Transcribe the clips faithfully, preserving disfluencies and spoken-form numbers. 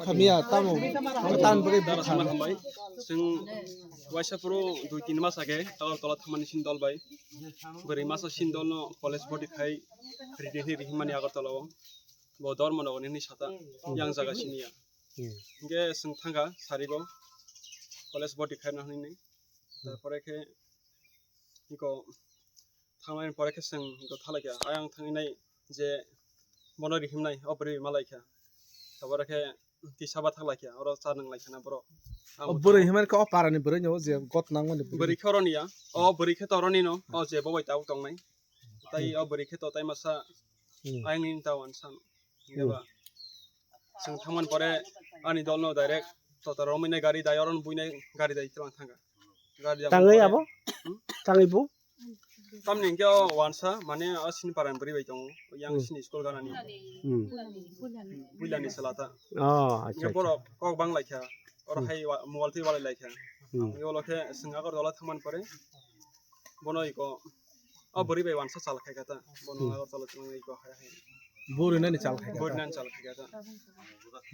Khamya tamo, tamo tan bagwi Dara bwkha. Sama hambai. Chwng waisa phuru dui tin mas age Agartala thangmani sin dol bai. Bwrwi masa sin dol no college body khai ridi hinwi rihimani Agartala o. Bo dormo nogo nini sata yang jaga siniya. Hmm. Hingke chwng thangkha sarigo college body khai na hinwi. Tarpore khe iko thangnai pore khe chwng iko thalaikha. Ayang thangwi nai je bono rihimnai o bwrwi malaikha. Tabore khe tisa bathak laikha, oro cha nang laikha na borok. O bwrwi himani khe o parani bwrwi no je got nangmani bwrwi. Bwrwi khe oroni ya. O bwrwi khe to oroni no. O je bo bai tabuk tongnai. Tai o bwrwi khe to tai masa Hmm. ayang ni ta wan san. Hmm. Eba. Chwng thangmani pore ani dol no direct tota romwi nai gari dai oron buinai gari dai tlang thangkha. Gari dai Tangwi pore abo? Hmm? Tangwi bu? Tamni hingke o wansa, mane o sini paran bwrwi bai tongo, yang Hmm. sini school ganani. Hmm. Puilani salata. Oh, acha, Hingke acha. borok kok bang laikha, oro Hmm. hai wa-, mobile twi walai laikha. Hmm. Hingke olo khe chwng Agartala thangmani pore, bono iko, o bwrwi bai wansa chal khai kha ta, bono Hmm. Agartala thangmani iko hai hai. Bwrwi nani chal khai kha Bwrwi ta. nani chal khai kha ta.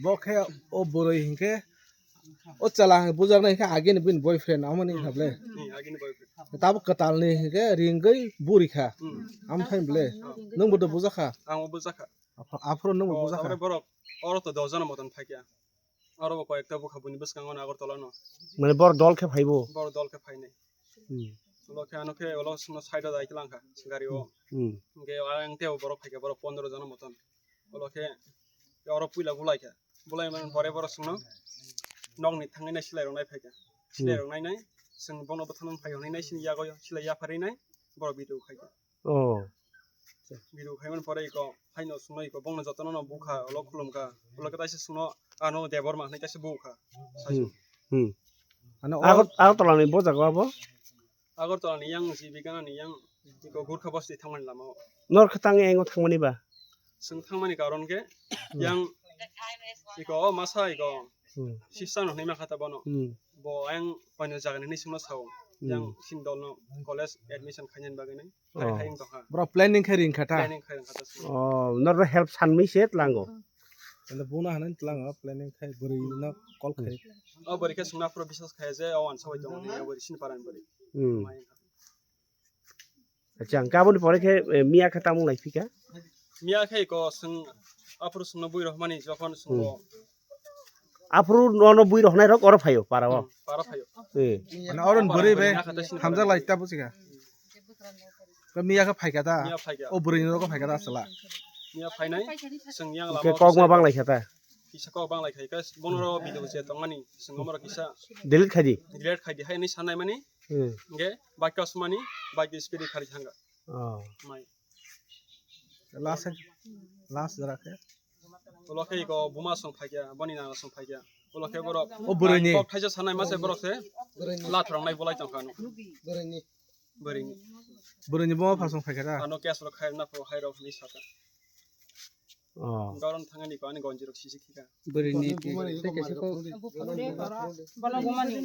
Bo khe o bwrwi hingke O chwla bujaknai khe agini bini boyfriend amoni hable. Hmm, agini boyfriend. Tabuk kwtalni hingke ringwi buri kha. Hmm. Amthai ble. Oh. Nwngbo do bujakha. Ang bo bujakha. Aphro, aphro nwngbo Oh, bujakha. Tabore borok oro to dos jona moton phaikya. Oro bo koyekta bukha buni bwskango no Agartala no. Mane bor dol khe phaibo. Bor dol khe phainai. Hmm. Ulo khe ano khe ulo sino side o dai khe langkha gari o. Hmm. Hingke ang tei borok phaikha borok pondro jona moton. Ulo khe oro puila bulai kha. Bulai man pore borok sino nokni thangwi nai silai rok nai phaikha. Silai Hmm. rok nai nai chwng bono bwthang phai hwnwi nai sini yago silai yapharwi nai borok video khaikha. Oh. Video khaimani pore iko haino sungno iko bongno jotono no bukha ulo khulumkha. Ulo khe taisa sungno ano Debbarma hwnwi taisa bukha. Hmm. Hmm. Ano Agar-, Agartala ni bo jaga abo? Agartala ni yang G B Gana ni yang iko Gurkha Basti thangmani lama o. Nor khe tang yang o thangmani ba? Chwng thangmani karon khe Hmm. yang iko o masa iko Hmm. sister no hwnwi ma kha ta bono. Hmm. Bo yang paino jaga ni hwnwi sungno sao. Hmm. Yang sin dol no college admission khainani bagwi nai. Oh. Hai, hai wng tongkha. Bro planning khai ring kha ta? Planning khai ring kha ta. Oh, nor help sanmi se tlango. Anda buna hanan tlango planning khai bwrwi no call khai. O bwrwi khe sungna phuru biswas khai je o wansa bai tongo ni o bwrwi sin paran bwrwi. Hmm. Mai wngkha. Acha, ang kaboni pore khe, eh, miya khe tamung lai phika? Miya khe ko sung aphuru sungno bui rohmani jokhon sungo. Hmm. Aphuru nono bui rohnai rok oro phaio para o. Hmm, para phaio. Eh. Mane oron bwrwi be hamjak lai ta buchika. Ko miya khe phaika ta? Miya phaika. O bwrwi ni rogo phaika ta sala. Miya phainai sung yang lama. Ke kok ma bang lai kha ta? Kisa kok bang lai khai ka bono ro video je tongmani sung omoro kisa. Delete khai di. Delete khai di hai ni sanai mani. Hmm. Nge bike ka sumani bike di speed khari thanga. Oh. Mai. Last, last jora khe. Ulo khe iko buma song phaikya, boni nana song phaikya. Ulo khe borok O bwrwini. Kok thaisa sanai mase borok se. Bwrwini. La thorong nai bolai tong khano. Bwrwini. Bwrwini. Bwrwini buma pha song phaikya da? Ano case rok khai na pho hai rok ni saka. Oh. Goron thangani ko ani gonji rok sisi khika. Bwrwini. Bumani. Tei kaisa kok. Bono bumani.